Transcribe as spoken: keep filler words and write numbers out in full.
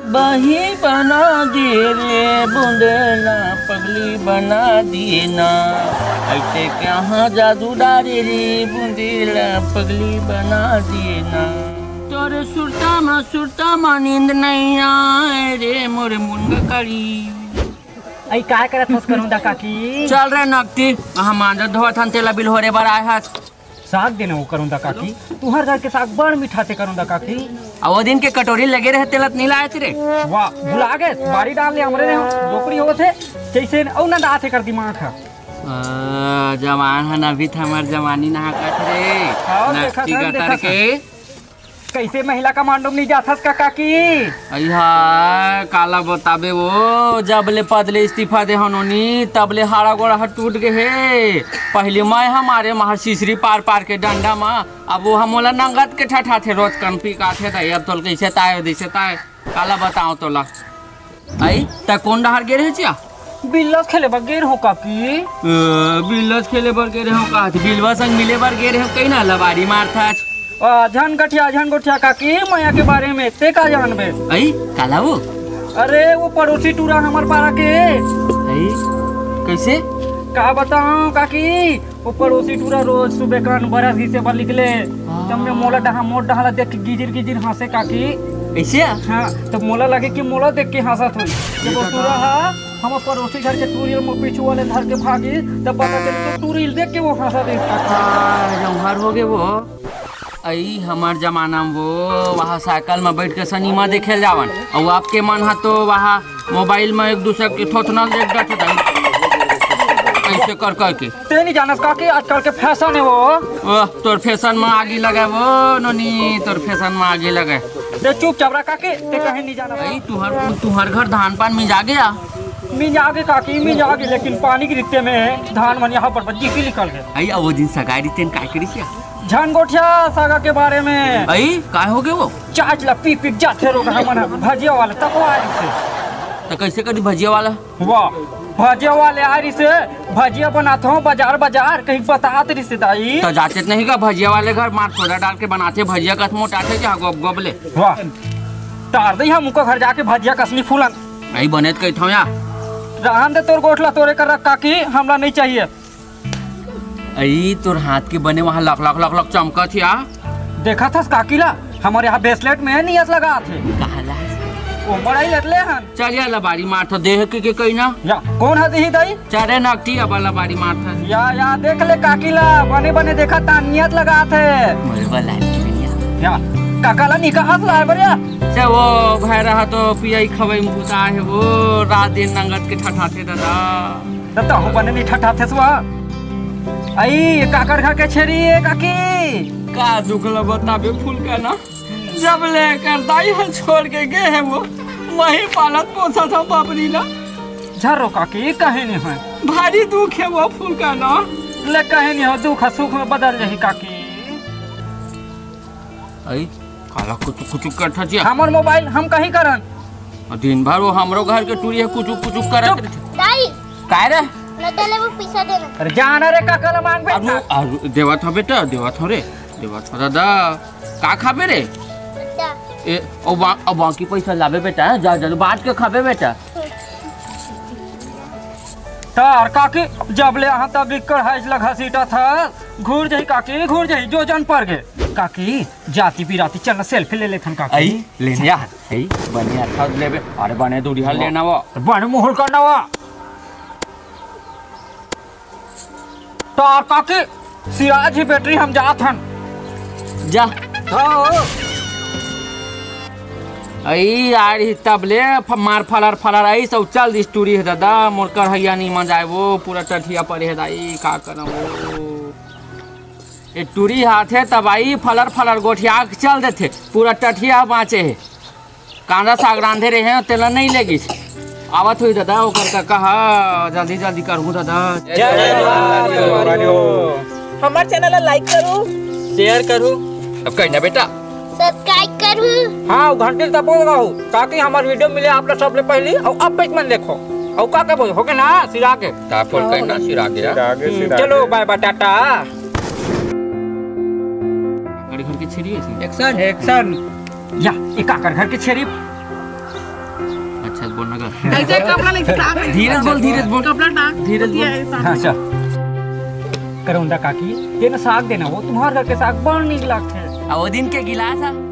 बही बना दिए रे बुंदेला, पगली बना दिए ना। ऐसे कहाँ जादू डारे रे बुंदेला, पगली बना दिए ना। तोरे सुरता मा सुरता मा नींद नहीं आए रे मोरे मुनगा करी। अई काय करत हस करूंदा काकी? चल रे नकटी, हम मांजत धोवत हन, तेला बिल होरे बर आए हस। साग देना वो करूंदा काकी, तुहर घर के साग बड़ मीठा थे करूंदा काकी। आ वो दिन के कटोरी लगे रहे, तेला त नहीं लाए थे रे। वाह, भुला गए, बारी डाल ले हमरे ने डोकरी होत हे, जैसे अउ नंदा थे कर दिमाग हा। आ, जवान हन अभी त हमर जवानी नहा कत रे। हाँ, देखा नकटी था, गतर देखा था। के। कैसे महिला कमांडो में नहीं जाथस का काकी? अइहा, काला बताबे वो, जब ले पद ले इस्तीफा दे हनोनी, तब ले हाड़ा गोड़ा ह टूट गे हे। पहली मैं हमारे महा सिसरी पार पार के डंडा मा, अब वो हमोला नंगत के ठठाथे, रोज कन पी काथे दाई, अब तोल कैसे ताय, जैसे ताय, काला बताओ तोला। आई, त कौन डहार गे रहे चिया? बिल्लस खेले बर गे रहो काकी। अ, बिल्लस खेले बर गे रहे हो का? बिलवा संग मिले बर गे रहे हो, कहीं ना लबारी मारथस। आ, झन गठिया, झन गोठिया काकी, मया के बारे में ते का जानबे? आई, काला वो? अरे, वो पड़ोसी टूरा हमर पारा के। आई, कैसे? का बताओ काकी, वो पड़ोसी टूरा रोज सुबह कान बरस घिसे बर निकले। हाँ। तब में मोला डहा, मोर डहा ला देख के गिजिर गिजिर हंसे काकी। ऐसे? हाँ, तो मोला लगे कि मोला देख के हंसत होई। जब वो टूरा हा, हम पड़ोसी घर के टूरी म पीछू वाले घर के भागी, तब पता चली तो टूरी देख के वो हंसत हे काकी। हाँ, जौहर हो गए वो। अई, हमार जमाना में वो वहाँ साइकिल में बैठ के सिनेमा देखे जावन, और आपके मन हा तो वहाँ मोबाइल में एक दूसरे के थोथना देख जाते थे। ऐसे कर करके। ते नहीं जानस काकी, आजकल के फैशन है वो। ओह, तोर फैशन में आगी लगे वो, नोनी, तोर फैशन में आगी लगे। ते चुपचाप रह काकी, ते कहीं नहीं जाना। अई, तुहर, तुहर घर धान पान मिंजा गया? मिंजा गे काकी, मिंजा गे, लेकिन पानी के रिश्ते में धान मन यहाँ पर बज्जी की निकल गए। अई, अब वो दिन सगाई रिश्ते में काय करी क्या? झन गोठिया सागा के बारे में। अई, काय हो गए वो? चाच ला पी पी के जाथे रोग हमन ह, भजिया वाला तको आए से। तो कैसे करी भजिया वाला? वाह, भजिया वाले आ रही से, भजिया बनात हो बाजार बाजार, कहीं बतात रही से दाई। तो जाते नहीं का भजिया वाले घर, मार सोडा डाल के बनाते भजिया, कस मोटाते जा गोब गोब ले। वाह, तार दे हम उनका घर जाके भजिया कसनी फूलन। नहीं बने तो कहता हूँ यार। रहन दे तोर गोठला तोरे कर रख काकी, हमला नहीं चाहिए। अई तोर हाथ के बने वहाँ लक लक लक लक चमकत या। देखा थस काकी ला, हमारे यहाँ ब्रेसलेट में नियत लगा थे। कहला। वो बड़ाई लटले हन। चल या लबारी मार तो देह के, के कही ना। या, कौन हा देही दाई? चारे नकटी अब लबारी मार था। या, या, देख ले काकी ला, बने बने देखा ता नियत लगा थे। मोर वाला की भैया। या, काका ला निका हाथ लाए बर या। से वो भाई रहा तो पियाई खवाई में भूता है वो, रात दिन नंगत के ठठाथे दादा। त तहु बने नहीं ठठाथेस वा। अई, काकर घर के छेरी ए काकी? का दुख ल बताबे फूलका ना, जब ले कर दाई हल छोड़ के गए है वो, वही पालत पोसत हूँ बाबरी ला। झरो काकी, कहे नहीं है। भारी दुख है वो फूलका ना। ले कहे नहीं हो, दुख सुख में बदल जाही काकी। अई, काला कुचुक कुचुक करत हस या? हमर मोबाइल हम कहीं करन। और दिन भर वो हमरो घर के टूरी है, कुचुक कुचुक करत चुप। रहिथे। दाई, काय रे? न देले वो पैसा देना। अरे जाना रे, काका ला मांग बे। अब वो, आ, देवत हो बेटा, देवत हो रे, देवत हो दादा। का खाबे रे? बेटा। ए, अब बा-, अब बाकी पैसा लाबे बेटा, जा, जा, बांट के खाबे बेटा। तार काकी, जब ले यहाँ तब लिख कर हाइस लगा सीटा था, घूर जाही काकी, घूर जाही, जो जन पर गे। काकी, जाती बिराती चल ना, सेल्फी ले लेथन काकी। अई, लेने आ, अई, बने अच्छा लेबे, अरे बने दूरिहा लेना वो। बने मुहुर करना वो। तार काकी, सिराज ही बैटरी हम जात हन। जा। हाँ। अई, आ रही तब ले, फ-, मार फलर फलर आई, सब चल दिस टूरी है दादा, मोर कढ़ैया नहीं मजाए वो, पूरा टठिया पड़े है दाई, का करम वो। ए टूरी हाथे तबाई फलर फलर गोठिया के चल देथे, पूरा टठिया बाँचे हे। कांदा साग रांधे रहे हैं, तेला नहीं लेगिस। आवत हुई दादा, ओकर का कहा, जल्दी जल्दी करहूँ दादा। जय जय जवान। हमार चैनल ला लाइक करू, शेयर करू। अब कही ना बेटा। सब्सक्राइब करू। हाँ, घंटी दबो लगाओ, ताकि हमार वीडियो मिले आप लोग सबले पहली और आप पेज मन देखो। और का का बोल, हो गया ना, सिरा के। का फोन करना, सिरा के। सिरा के, हम्म, सिरा चलो, के। बाय बाय, टाटा। काकर घर के छेरी ऐसी? एक्शन। एक्शन। या, ये काकर घर के छेरी? चल, बोल ना कर। ऐसे कपड़ा लेके टांग ले। धीरज बोल, धीरज बोल। कपड़ा टांग। धीरज बोल। ये सामने। हाँ, चल। करौंदा काकी, तेन साग देना, वो तुम्हार घर के साग बड़ नीक लागथे। आ, वो दिन के गिलास हा।